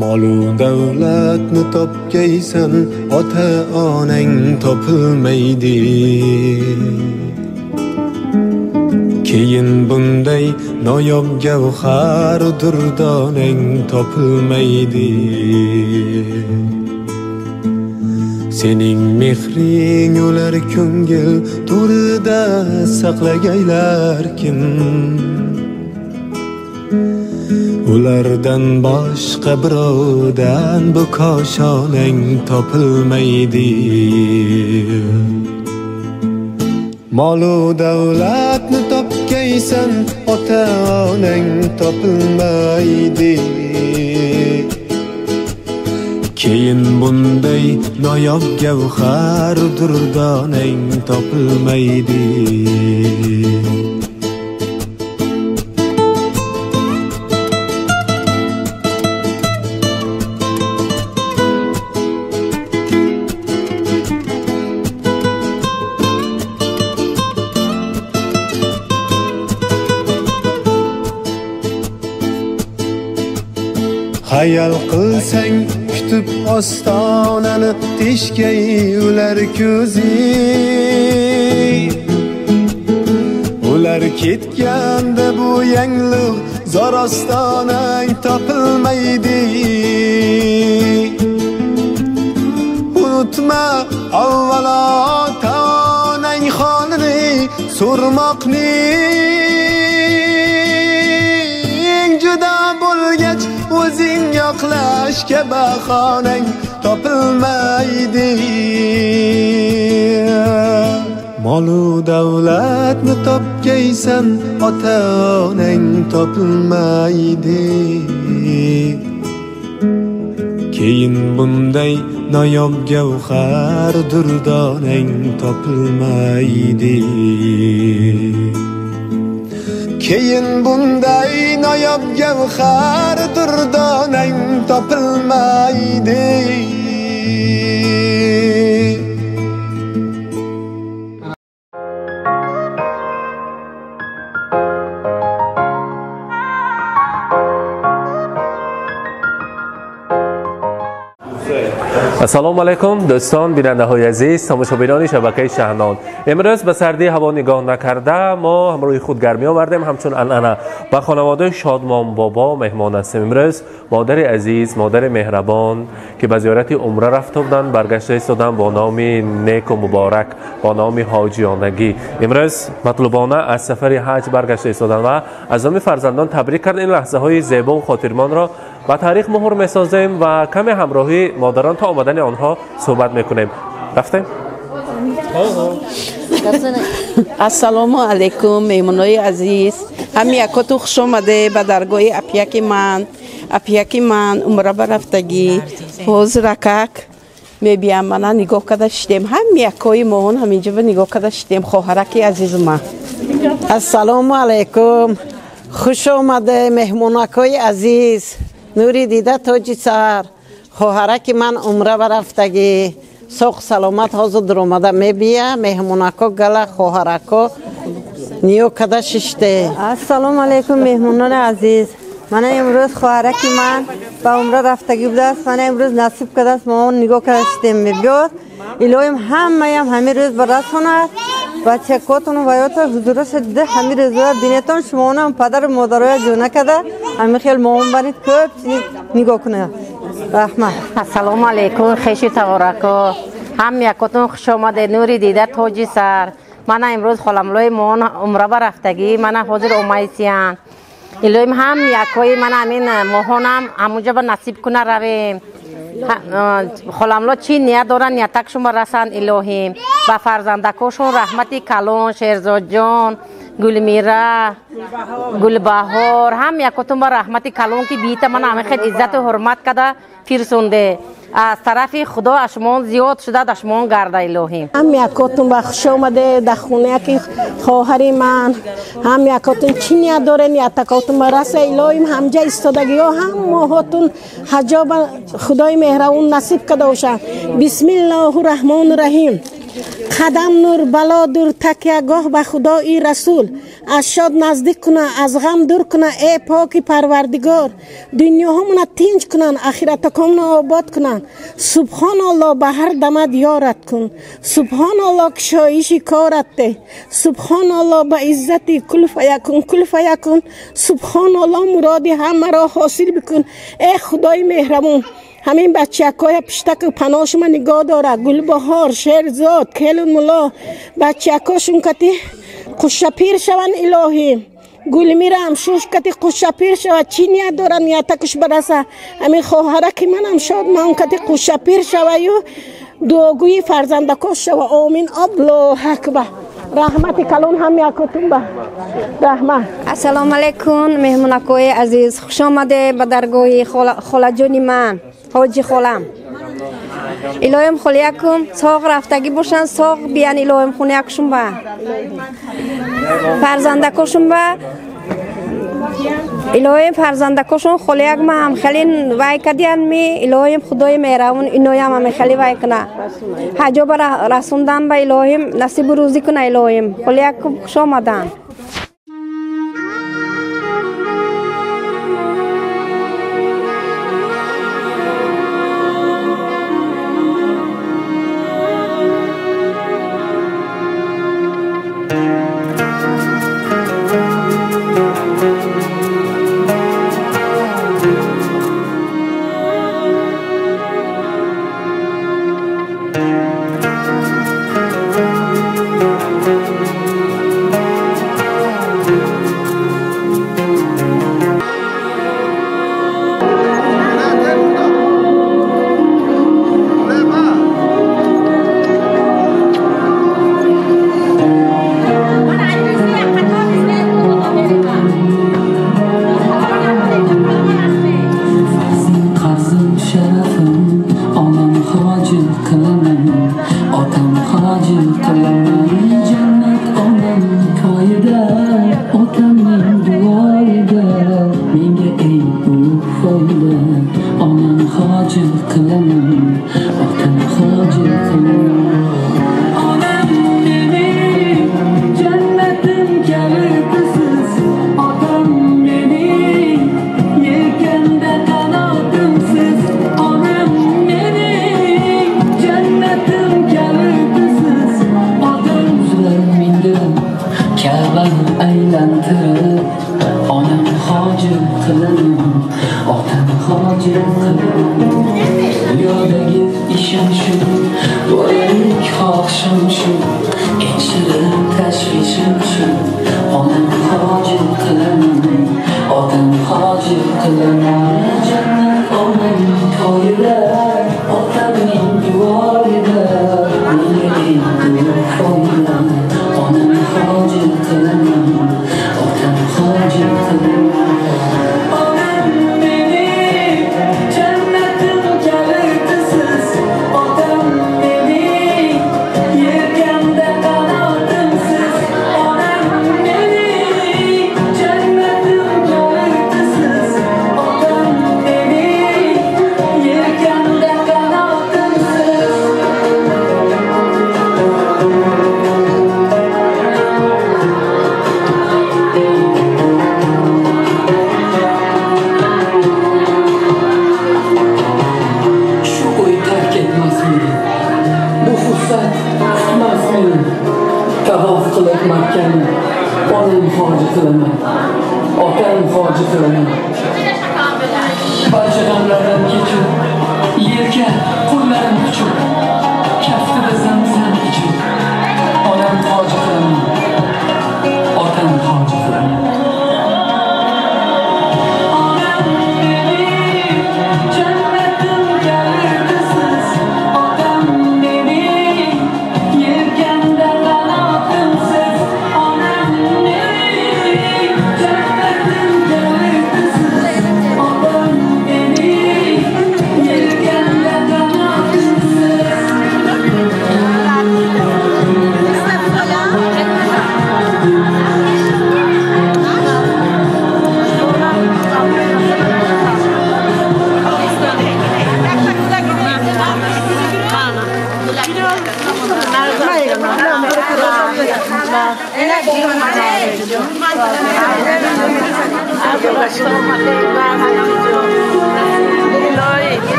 Molu davlatni topgaysan, ota onang topilmaydi. Keyin bunday noyob gavhar durdonang topilmaydi. Sening mehring ular ko'ngil to'rida saqlagaylar kim? Ulardan boshqa birovdan bu koshonang topilmaydi. Molu davlatni topgaysan, ota onang topilmaydi. Keyin bunday noyob gavhar durdonang topilmaydi. Hayal qilsang kutib ostonani teshkay ular ko'zi. Ular ketganda bu yangliq zor ostonang topilmaydi. Unutma avvalo ota-onang holini so'rmoqning juda bo'lgach o'zing yoqlashga bahonang topilmaydi. Molu davlatni topgaysan, ota onang topilmaydi. Keyin bunday noyob gavhar durdonang topilmaydi. Keyin bunday noyob gavhar durdonang topilmaydi. Ассалому алайкум дӯстон, бинандаҳои азиз, тамошобинони шабакаи Шаҳнон. Имрӯз ба сардии ҳаво нигоҳ накарда мо ҳамроҳи худ гармӣ овардем. Ҳамчун анъана ба хонаводаи Шодмон бобо меҳмон ҳастем. Имрӯз модари азиз, модари меҳрабон, ки ба зиёрати умра рафта буданд, баргашта истоданд бо номи неку муборак, бо номи ҳоҷиёнагӣ. Имрӯз матлубона аз сафари ҳаҷ баргашта истоданд ва аз номи фарзандон табрик кард. Ин лаҳзаҳои зебову хотирмонро ба таърих муҳр месозем ва каме ҳамроҳи модарон то омадани онҳо суҳбат мекунем. Рафтем? Ассалому алайкум, меҳмонои азиз. Ҳами якоту хуш омаде ба даргоҳи апияки ман. Апияки ман умра ба рафтагӣ. Ҳозир акак мебиям, мана нигоҳ карда шидем. Ҳами якои моҳон ҳаминҷо ба нигоҳ карда шидем. Хоҳараки азизу ман. Ассалому алайкум. Хуш омаде меҳмонакои азиз. Нури дида тоҷи сар. Хоҳараки ман умра ба рафтагӣ. Соқ саломат ҳозир дуромада мебия. Меҳмонако гала хоҳарако ниё када шиште. Ассалому алайкум меҳмонони азиз. Мана имрӯз хоҳараки ман ба умра рафтагӣ будааст. Мана имрӯз насиб кардааст, мо он нигоҳ карда шидем. Мебиёд. Илоҳим ҳамаям ҳамин рӯз ба расонад. Бачакотон ваёта ҳузуроша дида ҳамин рӯза бинетон. Шумоонам падару модароя ҷона карда ҳамин хел моон барид көп чиз нигоҳ кунад. Раҳмат. Ассалому алайкум хеши таворако. Ҳам якотон хуш омадед. Нури дида тоҷи сар. Мана имрӯз холамлои моон умра ба рафтагӣ. Мана ҳозир омайсиян. Илоҳим ҳам якои мана ҳамин моҳонам ҳамунҷо ба насиб куна равем. Холамло чӣ ният доранд, ниятакшон ба расанд илоҳим. Ба фарзандакошон раҳмати калон, Шерзодҷон, Гулмира, Гулбаҳор, ҳам якотон ба раҳмати калон, ки биита мана ҳамин хел иззату ҳурмат када фирсонде. Аз тарафи Худо аз шумон зиёд шуда, аз шумон гарда илоҳим. Ҳам якотон ба хуш омаде дар хонаяки хоҳари ман. Ҳам якотон чӣ ният дорен, ниятакотон ба раса илоҳим. Ҳамҷа истодагиҳо ҳам моҳотон ҳаҷоба Худои меҳрабон насиб карда бошад. Бисмиллоҳу раҳмону раҳим. Қадам нур, бало дур, такягоҳ ба Худои Расул. Аз шод наздик куна, аз ғам дур куна, э поки Парвардигор. Дунёҳомона тинҷ кунанд, ахиратакомона обод кунанд. Субҳоналлоҳ ба ҳар дамад ёрат кун. Субҳоналлоҳ кушоиши корат деҳ. Субҳоналлоҳ ба иззати кул фаякун, кул фаякун. Субҳоналлоҳ муроди ҳамаро ҳосил бикун. Э Худои меҳрабон, ҳамин бачакоя пиштаку паноҳшума нигоҳ дора. Гулбаҳор, Шерзод, Келун мулло, бачакошун кати қушапир шаванд илоҳӣ. Гулмирам шуш кати қушапир шава, чӣ ният дорад ниятакуш бараса. Ҳамин хоҳараки манам шод ман кати қушапир шаваю дуогӯи фарзандакош шава. Омин. Аллоҳу акбар. Раҳмати калон ҳам якотун ба раҳмат. Ассалому алайкум меҳмонакои азиз, хуш омаде ба даргоҳи холаҷони ман, ҳоҷи холам. Илоҳим холиякум соғ рафтагӣ бошанд, соғ биян илоҳим хунаякушум ба фарзандакошум ба илоҳим фарзандакошум холияк ма ҳам хелин вай кадиян ми илоҳим Худои меҳрабон иноям ҳам хели вай куна. Ҳаҷо ба расондан ба илоҳим насибу рӯзӣ куна илоҳим. Холиякум хуш омаданд.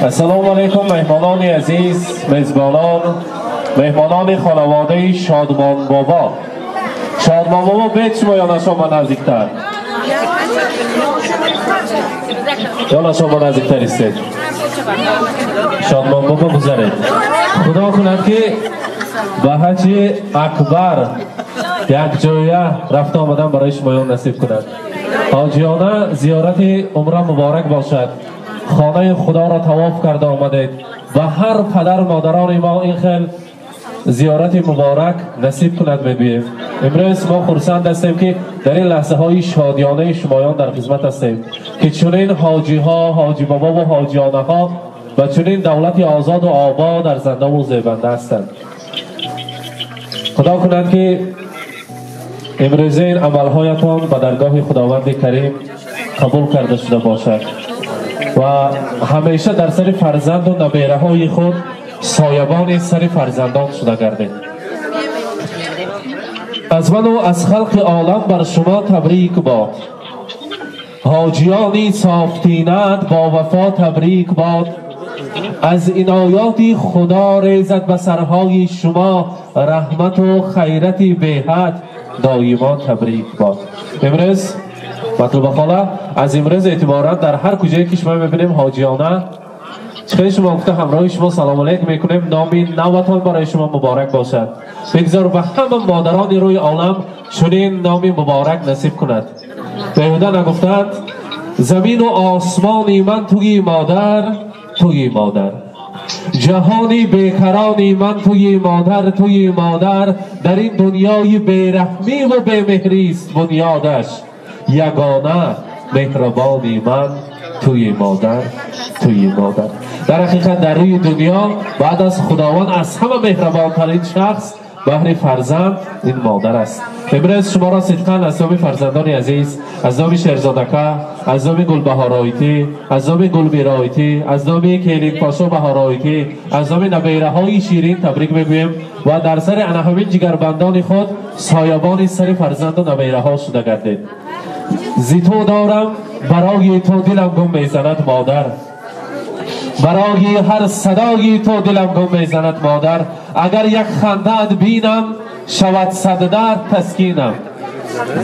Ассалому алайкум меҳмонони азиз, мезбонон, меҳмонони хонаводаи Шодмон бобо. Шодмон бобо бед шумо ё на шумо наздиктар? Ё на шумо наздиктар истед? Шодмон бобо гузаред. Худо кунад ки ба ҳаҷи акбар якҷоя рафта омадан барои шумоён насиб кунад. Ҳоҷиёна зиёрати умра муборак бошад. Хонаи худоро тавоф карда омадед ва ҳар падару модарони мо ин хел зиёрати муборак насиб кунад мегӯем. Имрӯз мо хурсанд ҳастем ки дар ин лаҳзаҳои шодиёнаи шумоён дар хизмат ҳастем ки чунин ҳоҷиҳо, ҳоҷибобо ва ҳоҷиёнаҳо ва чунин давлати озоду обод арзандаву зебанда ҳастанд. Худо кунад ки имрӯза ин амалҳоятон ба даргоҳи Худованди Карим қабул карда шуда бошад ва ҳамеша дар сари фарзанду набераҳои худ соябони сари фарзандон шуда гардед. Аз ману аз халқи олам бар шумо табрик бод. Ҳоҷиёни софтинат бо вафо табрик бод. Аз иноёти Худо резад ба сарҳои шумо раҳмату хайрати беҳад доимо табрик бод. Имрӯз Матлуба хола, аз имрӯз эътиборан дар ҳар куҷое ки шумо мебинем ҳоҷиёна хеле шумо гуфта ҳамроҳи шумо салом алейк мекунем. Номи наватон барои шумо муборак бошад. Бигзор ба ҳама модарони рӯи олам чунин номи муборак насиб кунад. Беҳуда нагуфтанд замину осмони ман туи модар, туи модар. Ҷаҳони бекарони ман туи модар, туи модар. Дар ин дунёи бераҳмиву бемеҳрист бунёдаш. Ягона меҳрубони ман توی مادر، توی مادر. در حقیقت در روی دنیا بعد از خداوند از همه مهربانترین شخص بهر فرزند این مادر است. امروز شما را صدقاً از نام فرزندان عزیز، از نام شیرزادکه، از نام گلبهارایتی، از نام گلمیرایتی، از نام کلین پاشا بهارایتی، از نام نبیره های شیرین تبریک میگوییم و در سر انهمین جگربندان خود سایبان سر فرزند و نبیره ها شده گردید. زی تو دارم برای تو دلم گم میزند مادر، برای هر صدای تو دلم گم میزند مادر، اگر یک خنده بینم شود صد درد تسکینم،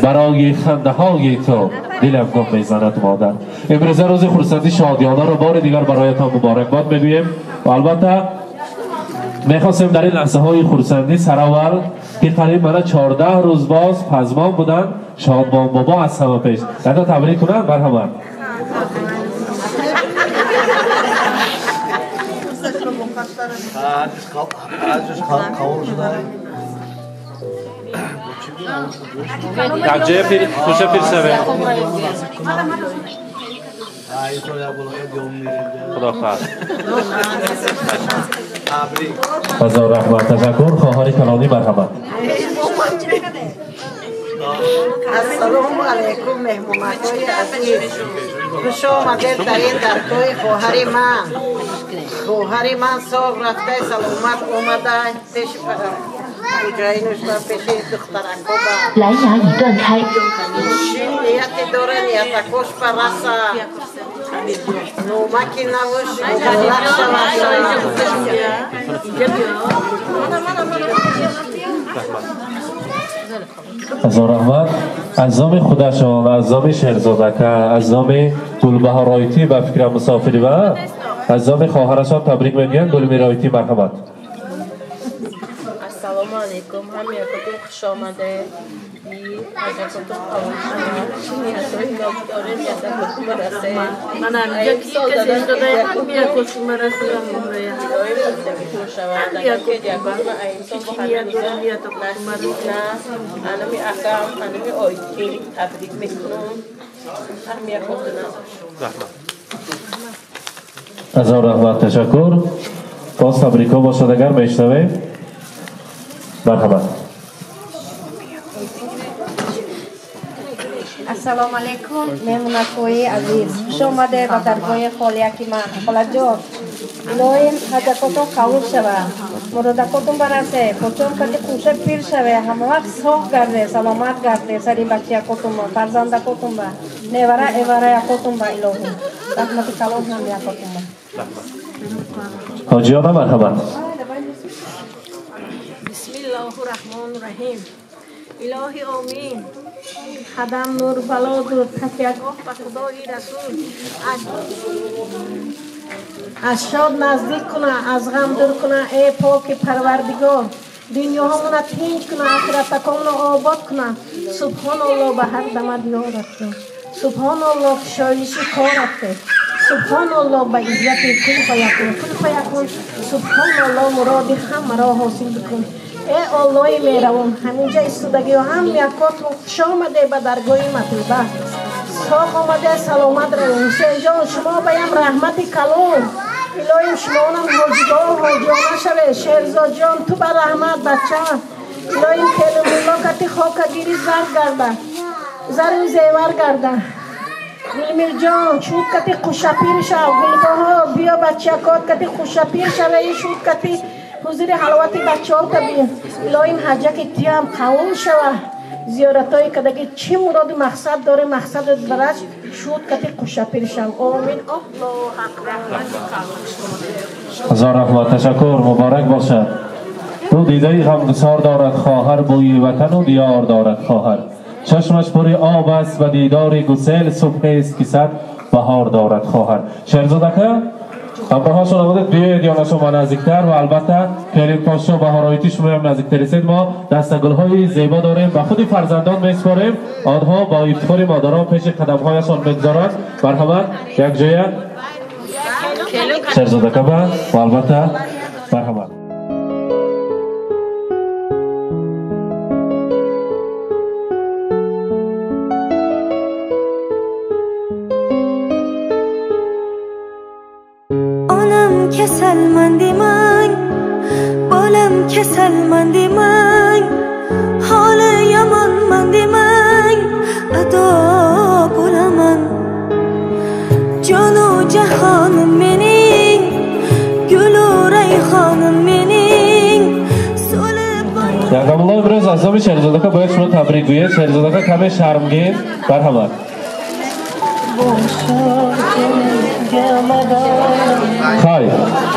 برای خنده های تو دلم گم میزند مادر. امروز روز خرسندی شادیانه رو بار دیگر برایتان مبارک باد میگوییم و البته میخواستیم در این لحظه های خرسندی سراول که قریب من 14 روز باز پزمان بودن شادمان بابا از همه پیش حتی تبریک کنم مرحبا. یک جای خوشه پیر شوه. خدا خواهد. هزار رحمت. تشکر. خواهر کلانی مرحبا. السلام علیکم مهمان‌های عزیز، خوش آمدید در این درگاه خواهر من. خواهر من صاحب رفته سلامت آمده پیش蓝牙已断开。 هزار رحمت. از نام خودشان، از نام شهرزادکه، از نام گلبهارایتی و فکر مسافری و از نام خواهرشان تبریک میگویم. گلمیرایتی مرحبا. السلام علیکم، هم یکتون خوش آمده. حاجتتون قبول شد. نیتهای ناک داره، نیتتون برسه. من هم یک سال دادم هم یکتون برسه. الهی مستقیم شود. اگر که دیگران انسان با همه نصیب نه، انمی اکم، انمی آیتی تبریک میکنم. هم یکتون. هزار رحمت. تشکر. باز تبریک ها باشد اگر میشنویم. مرحبا. السلام علیکم مهمان‌های عزیز، خوش آمده به درگاه خالیکی من. خاله جان، الهی حاجتتون قبول شود، مرادتون برسه، پچون کتی خوشه پیر شوه، همه وقت ساق گرده، سلامت گرده، سری بچه‌کتون با، فرزندکتون با، نیوره ایوره یکتون با. الهی رحمت کلام هم یکتون با. حاجیان مرحبا. بسم الله الرحمن الرحیم. الهی آمین. خدم نور بلا دور تکیه‌گاه به خدای رسول، از شاد نزدیک کنه، از غم دور کنه. ای پاک پروردگار، دنیاهامون تینج کنه، آخرتکامون آباد کنه. سبحان الله به هر دمد یارت، سبحان الله شایش کارت، سبحان الله به عزت کل فیکون، کل فیکون. سبحان الله مراد همه را حاصل بکن. ای الله مهربان، همینجا ایستادگی و هم یکاتون خوش آمده به درگاه مطلوبه. ساق آمده سلامت رویم. حسین جان شما بایم رحمت کلون، الهیم شما هم حاجیگاه حاجیانه شوه. شیرزاد جان تو به رحمت بچه، الهیم کلم الله کتی خاک گیری زر گرده، زر زیور گرده. گلمیر جان شود کتی خوشپیر شو. گلبها بیا بچه کات کتی خوشپیر شوه. شود کتی حضور حلوت بچه ها بیا. الهیم حجک تیم قبول شوه. زیارت های کدگی چی مراد مقصد داره، مقصد برش شود کتی خوشپیر شو. آمین. الله اکبر. هزار رحمت. تشکر. مبارک باشد. دو دیده غمگسار دارد خواهر، بوی وطن و دیار دارد خواهر. چشمش پر آب است و دیدار گسل، صبح است که صد بهار دارد خواهر. شهرزادکه همراهاشون آمدید، بیاید یا شما نزدیکتر و البته کریم پاشا بهارایتی شما هم نزدیکتر رسید. ما دستگل‌های زیبا داریم و خود فرزندان میسپاریم، آنها با افتخار مادران پیش قدم‌هایشان میگذارند. مرحبا یک جای شهرزادکه و البته مرحبا. Kasalman demang, bolam kasalman demang, holi yomonman demang, ado bo'laman. Jonu jahonim mening, gulu rayhonim mening. Яқамулло, имрӯз аз номи Шерзодака бояд шумо табрик гӯед. Шерзодака каме шармгин. Марҳамат. Хай,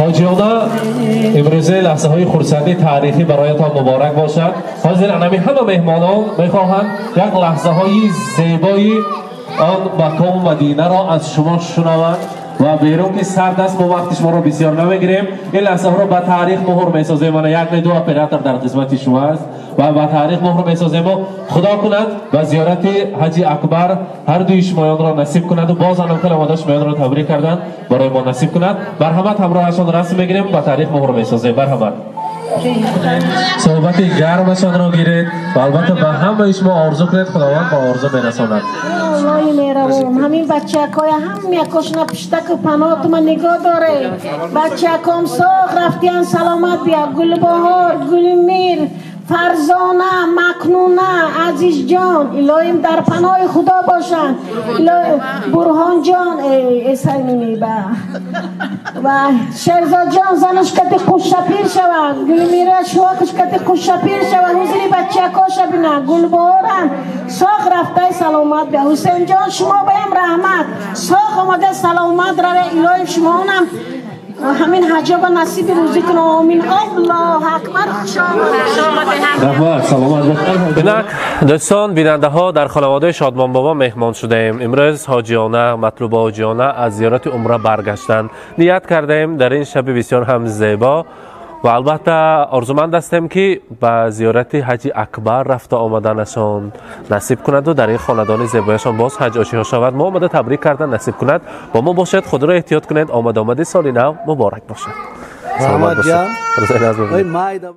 ҳоҷиёна, имрӯзе лаҳзаҳои хурсандии таърихӣ бароятон муборак бошад. Ҳозир анами ҳама меҳмонон мехоҳанд як лаҳзаҳои зебои он макому мадинаро аз шумо шунаванд ва берун ки сард аст, мо вақти шуморо бисёр намегирем. Ин лаҳзаҳоро ба таърих муҳр месозем. Мана як не ду оператор дар хизмати шумо аст ва ба таърих муҳр месозем. Худо кунад ба зиёрати ҳаҷи акбар ҳар дуи шумоёнро насиб кунад ва боз ҳам хеле омода шумоёнро табрик кардан барои мо насиб кунад. Марҳамат, ҳамроҳашон расм мегирем, ба таърих муҳр месозем. Марҳамат, суҳбати гармашонро гиред ва албатта ба ҳамаи шумо орзу кунед, худованд ба орзу мерасонад. Аллоҳи меҳрабон, ҳамин бачакҳоя ҳам якошона пуштаку паноҳтума нигоҳ доре. Бачаком соғ рафтиян, саломат бия. Гулбаҳор, Гулмир, Фарзона, Макнуна, Азизҷон, илоҳим дар паноҳи Худо бошанд. Бурҳонҷон, эсайминиба ва Шерзодҷон, занаш кати хушшапир шаванд. Гулмира шувакаш кати хушшапир шаванд. Ҳузури бачакоша бинанд. Гулбаҳорам соғ рафтаи саломат бия. Ҳусейнҷон, шумо баям раҳмат, соғ омада саломат раве. Илоҳим шумоонам ҳамин ҳаҷоба насиби рӯзӣ кунад. Омин. Аллоҳу акбар. Хуш омадед. Раҳмат, саломат бошед. Инак дӯстон, бинандаҳо, дар хонаводаи Шодмон бобо меҳмон шудаем. Имрӯз ҳоҷиёна, матлуба ҳоҷиёна аз зиёрати умра баргаштанд. Ният кардаем дар ин шаби бисёр ҳам зебо ва албатта орзуманд ҳастем, ки ба зиёрати ҳаҷи акбар рафта омаданашон насиб кунаду дар ин хонадони зебояшон боз ҳаҷ ошиҳо шавад. Мо омада табрик кардан насиб кунад. Бо мо бошед, худро эҳтиёт кунед. Омад омади соли нав муборак бошад. Саломат бошед.